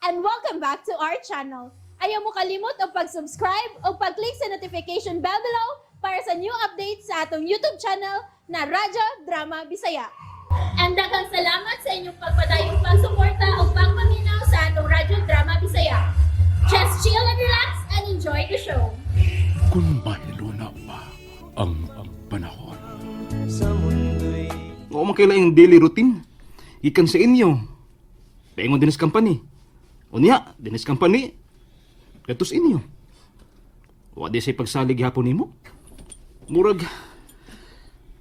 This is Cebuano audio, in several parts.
And welcome back to our channel. Ayaw mo kalimot og pag-subscribe o pag-click sa notification bell below para sa new updates sa atong YouTube channel na Radyo Drama Bisaya. And daghang salamat sa inyong pagpadayong pagsuporta o pagpaminaw sa atong Radyo Drama Bisaya. Just chill and relax and enjoy the show. Kung mahiluna pa ang panahon. Oo, man kailangan yung daily routine. Gikan sa inyo. Paingon din sa company. Unya, din sa company. Kato sa inyo. Wa di say pagsalig gihapon nimo. Murag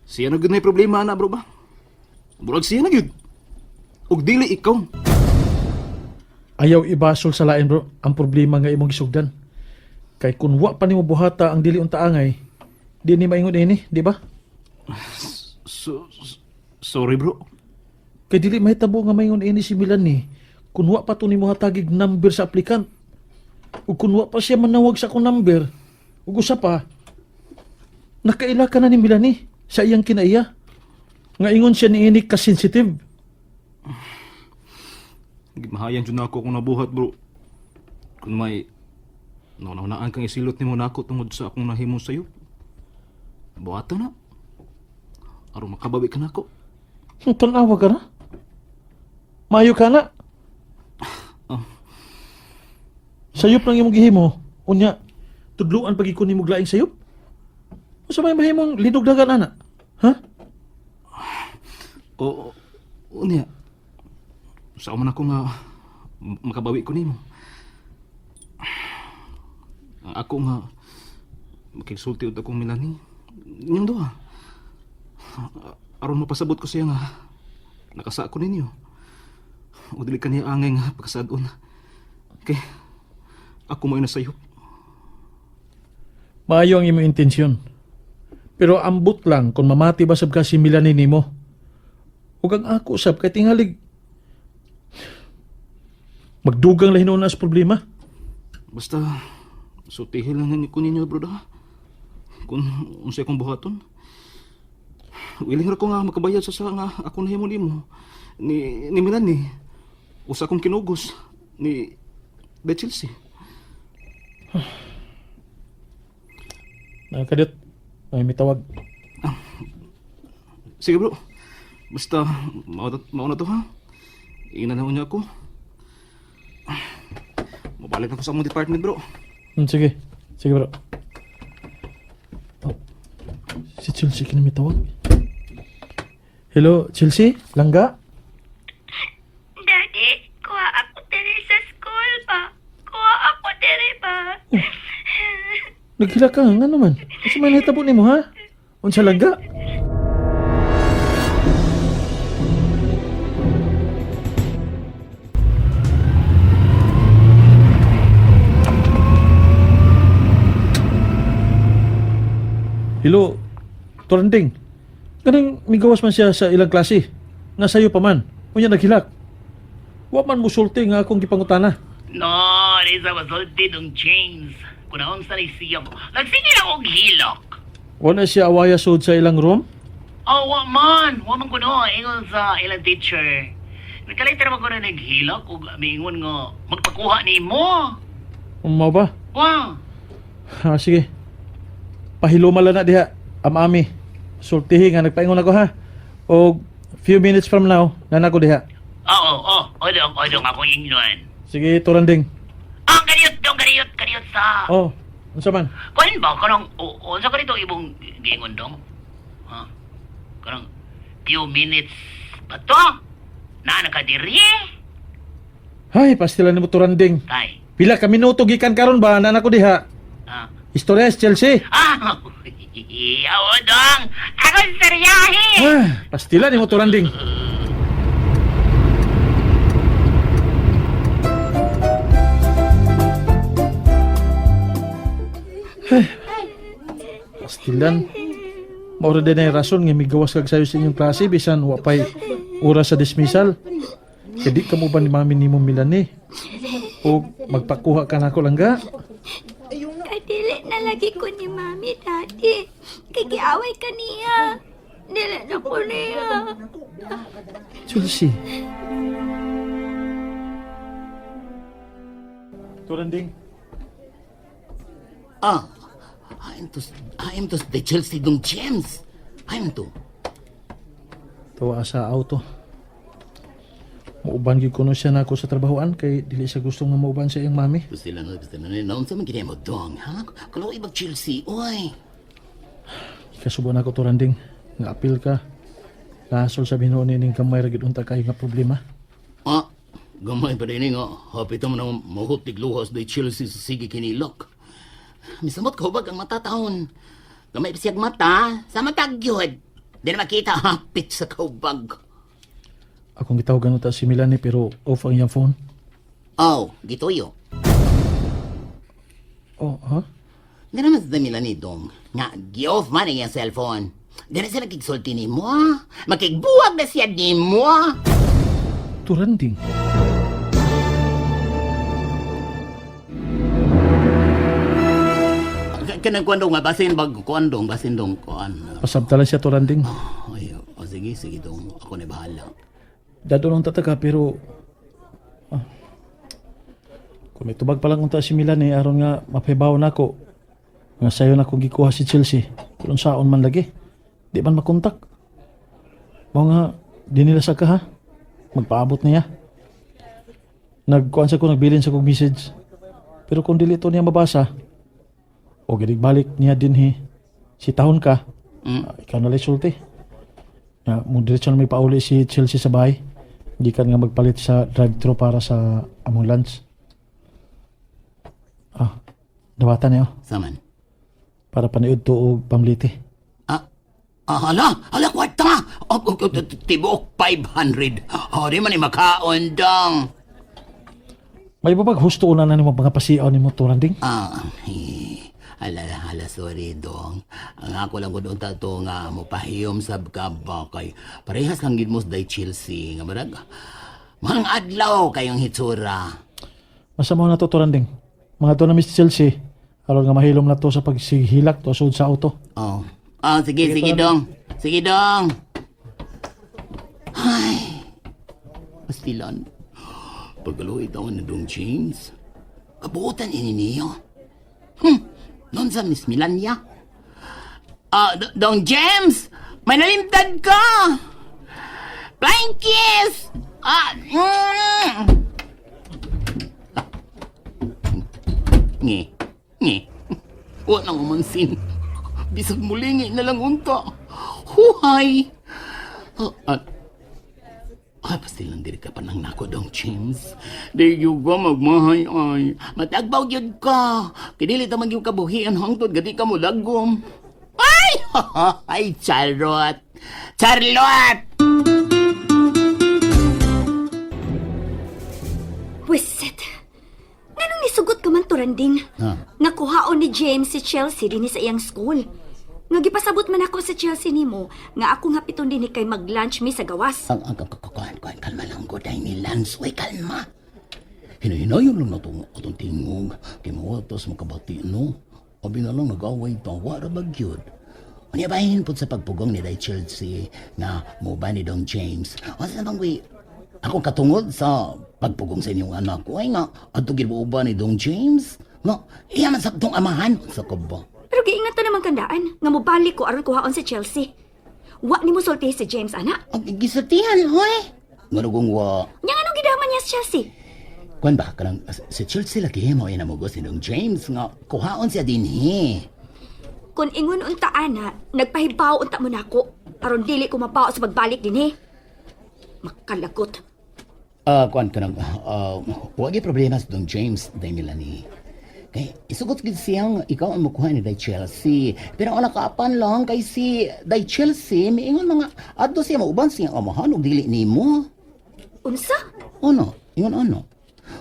siya na gyud may problema na bro ba? Murag siya na gyud. Ug dili ikaw. Ayaw ibasol sa lain bro ang problema nga imong gisugdan. Kay kun wa pa nimo buhata ang dili unta angay, di ni maingon ini, di ba? So, sorry bro. Kay dili mahitabo nga maingon ini si Melanie kun wa pa to nimo hatagig number sa applicant. Ug kun wa pa siya manawag sa akong number, ug usa pa nakaila ka na ni Melanie sa iyang kinaiya. Nga ingon siya niini ka sensitive. Gimahayan jud nako kung nabuhat bro. Kung may naunaan kang isilot nimo nako tungod sa akong nahimo sayo. Buhato na. Aron makabawi ka nako. Tanawa ka na. Maayo ka na. Oh. Sayop lang imong gihimo. Unya, tudluan pag ikaw nimo laing sayop. Unsa may mahimong linugdagan ana? Ha? Oo, unya. Sa man ako nga makabawi ko nimo. Ang ako nga makigsulti ud akong Melanie. Inyong duha. Aron mapasabot ko siya nga nakasa ko ninyo. O dili kaniya angay nga pagkasadon. Kay ako mo nasayop. Maayo ang imong intensyon. Pero ambot lang kung mamati ba sab ka si Melanie nimo. Ug ang ako sab kay tingalig magdugang lahi na sa problema. Basta sultihin lang ko ninyo bro ha. Kung unsay akong buhaton. Willing ra ko nga makabayad sa nga ako nahimo nimo. Ni Melanie. Usa akong kinugos ni De Chelsea. Kadiyot, ay mitawag. Sige bro. Basta mao na to ha. Ingnan na niya ako. Mabalik na ko sa among department bro. Sige. Sige bro. Oh. Si Chelsea kinamitawag. Hello, Chelsea? Langga? Daddy, kuha ako diri sa school ba? Kuha ako diri ba? Naghila ka, nga naman. Kasi may nahitabo nimo ha? Unsa langga? Hello, Toranding. Kanang migawas man siya sa ilang klase. Nga sayo pa man. Unya naghilak. Wa man musulti nga akong gipangutana. No, di sa masulti dong James. Kung naon sa ni siya mo. Nagsige na akong hilok. Wala siya awaya sud sa ilang room? Oh, wa man. Wa man kuno. Ingon sa ilang teacher. Nakaliter man ko na naghilok ug miingon nga magpakuha ni mo. Umaw ba? Wa. Ha, sige. Pahiloma lang na diha, amami. Sultihi nga nagpaingon ako ha. O few minutes from now, nana ko diha. Oo, oh, oh, odong, odong akong ingnon. Sige, turanding. Ang kaniyot dong, kaniyot, kaniyot sa. Oh, unsa man? Kuan ba kanang unsa ka nito ibong giingon dong? Ha? Kanang few minutes ba to? Na nakadiri? Hay, pastila nimo turanding. Tay. Pila ka minuto gikan karon ba nana ko diha? Ah. Istorya sa Chelsea. Ah, awo dong. Ako seryahe. Ah, pastila nimo turanding. Ay, pastilan. Maura din ay rason nga migawas kag sayo sa inyong klase bisan wa pay oras sa dismissal. Kaya di ka mo ba ni mami nimo Milani? O magpakuha ka nako langga? Kay dili na lagi ko ni Mami, Daddy. Kay giaway ka niya. Dili na ko niya. Chelsea. Turanding. Ah, I'm to the Chelsea dong James. I'm to. Tuwa sa auto. Muuban gyud kuno siya nako sa trabahoan kay dili siya gusto nga mauban sa iyang mami. Gusto lang, gusto lang. Naunsa man gid mo dong, ha? Kalo ibag Chelsea, oy. Kasubo nako Turanding nga apil ka. Lasol sa binuon ning gamay ra gid unta kayo nga problema. Ah, gamay pa din nga. Hapit mo na mahutig luhas day Chelsea sa sige kinilok. Misamot ko bag ang mata taon. Gamay pa siyag mata, sa mata gyud. Di na makita hapit sa kaubag. Akong gitawagan unta si Melanie pero off ang iyang phone. Oh, gituyo. Oh, ha? Di naman sa damila ni Dong. Nga, gi-off man ang iyang cellphone. Di na siya nakigsulti ni mo. Ah. Makigbuwag na siya ni mo. Ah. Turanding. Kanang kuan dong nga, basin bag kuan dong, basin dong kuan. Pasabtalan siya Turanding. Ay, oh, sige, sige dong. Ako na bahala. Dado lang tataka pero ah, kung may tubag pa lang unta si Melanie aron nga mapahibaw nako nga sayo na kong gikuha si Chelsea kung saon man lagi di man makontak mao nga di nila sa ka ha magpaabot niya nagkuan sa ko nagbilin sa kong message pero kung dili to niya mabasa o balik niya dinhi si tahon ka. Ah, ikaw na lang sulti nga mo diretso na may pauli si Chelsea sa bahay gikan nga magpalit sa drive-thru para sa among lunch. Ah, dawatan niyo Saman. para paniud to og pamliti. Ah, ah, hala, hala, kwarta! Oh, oh, oh, tibuok 500. Oh, di man ni makaon dong. May babag husto una na nimo mga pasiaw nimo Turanding. Ah, eh, hala, hala, sorry dong. Ang ako lang kung to nga mupahiyom sa kaba kay parehas lang gid mo sa day Chelsea nga barag. Mga adlaw kayong hitsura. Masama na to Turanding. Mga to na Miss Chelsea aron nga mahilom na to sa pagsighilak to sud sa auto. Oh. Ah, sige, sige, dong. Sige, dong. Ay. Pastilan. Pagkaluhi taon na dong James. Kabuutan ini niyo. Noon sa Miss Milania. Ah, dong James! May nalimtad ka! Flying kiss! Ah, Nge, nge. Wa nang umansin. Bisag mulingi na lang unta. Huhay! Ah, ah, ay, pastilan diri ka pa nang nako dong, James. Di yun ka magmahay ay. Matagbaw yun ka. Kidili ta man yung kabuhian hangtod gadi ka mo lagom. Ay! Ay, charot! Charot! Wisit! Nganong nisugot ka man Turanding? Ha? Nga kuhaon ni James si Chelsea dinhi sa iyang school. Nga gipasabot man ako sa Chelsea nimo nga ako nga piton dinhi kay mag-lunch mi sa gawas. Ang, kuhan, kuhan, kalma lang ko, dahil ni Lance. Uy, kalma. Hinahinayon lang na itong atong tingog. Kay mawatas makabati, no? Abi na lang nag-away ta, wara ba gyud? Unya bahin po sa pagpugong ni Day Chelsea na mo ba ni Dong James. Unsa bang wi ako katungod sa pagpugong sa inyong anak ko ay nga adto gid mo ba ni Dong James? Nga iya man saktong amahan sa ka ba? Pero giingat ta naman kandaan nga mobalik ko aron kuhaon si Chelsea. Wa nimo sultihi si James ana. Ang gisultihan hoy. Ngano kung wa Nya nganong gidaman niya si Chelsea? Kuan ba kanang si Chelsea lagi mo ay namugos ni Dong James nga kuhaon siya dinhi. Kun ingon unta ana, nagpahibaw unta mo nako aron dili ko mabaw sa pagbalik dinhi. Makalagot. Ah, kuan kanang wa gyud problema sa Dong James day Melanie. Kay isugot gid siyang ikaw ang mukuha ni Day Chelsea. Pero ang nakaapan lang kay si Day Chelsea miingon mga adto siya mauban siya amahan og dili nimo. Unsa? Ano? Ingon ano?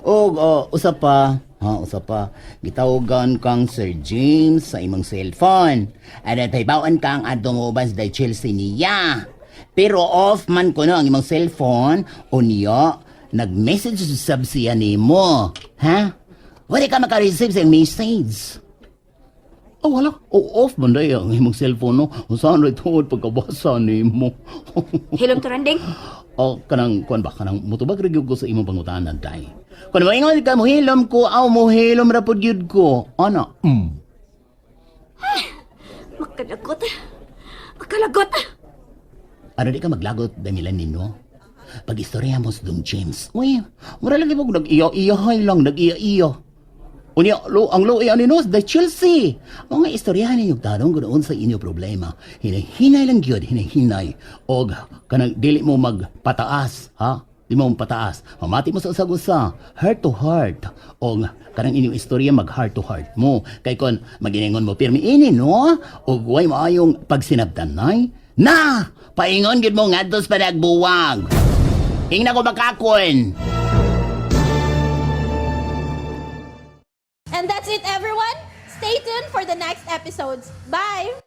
Og usa pa, ha, usa pa. Gitawagan kang Sir James sa imong cellphone. At pahibawan kang adto mo uban sa Day Chelsea niya. Pero off man kuno ang imong cellphone o niya nag-message sab siya nimo. Ha? Wala ka maka-receive sa iyang message. Oh, wala. O off man day ang imong cellphone no. Unsaon ra tuod pagkabasa nimo? Hilom Turanding. O kanang kuan ba kanang mutubag ra gyud ko sa imong pangutana day. Kung moingon ka mohilom ko, aw mohilom ra pud gyud ko. Ana. Makalagot. Makalagot. Ano di ka maglagot, Damilan nino? Pag istorya mo sa Dong James, uy, mura lagi mo nag-iya-iyahay lang, nag-iya-iya. Unya, lo, ang lo ani no, the Chelsea. Mga istoryahan ninyo tanong ganoon sa inyo problema. Hinahinay lang gyud, hinahinay. Og kanang dili mo magpataas, ha? Di mo pataas. Mamati mo sa usag-usa, heart to heart. Og kanang inyong istorya mag heart to heart mo. Kay kon maginingon mo pirmi ini no, og way maayong pagsinabtanay. Na, paingon gyud mo ngadto sa panagbuwag. Ingna ko makakon. And that's it, everyone. Stay tuned for the next episodes. Bye!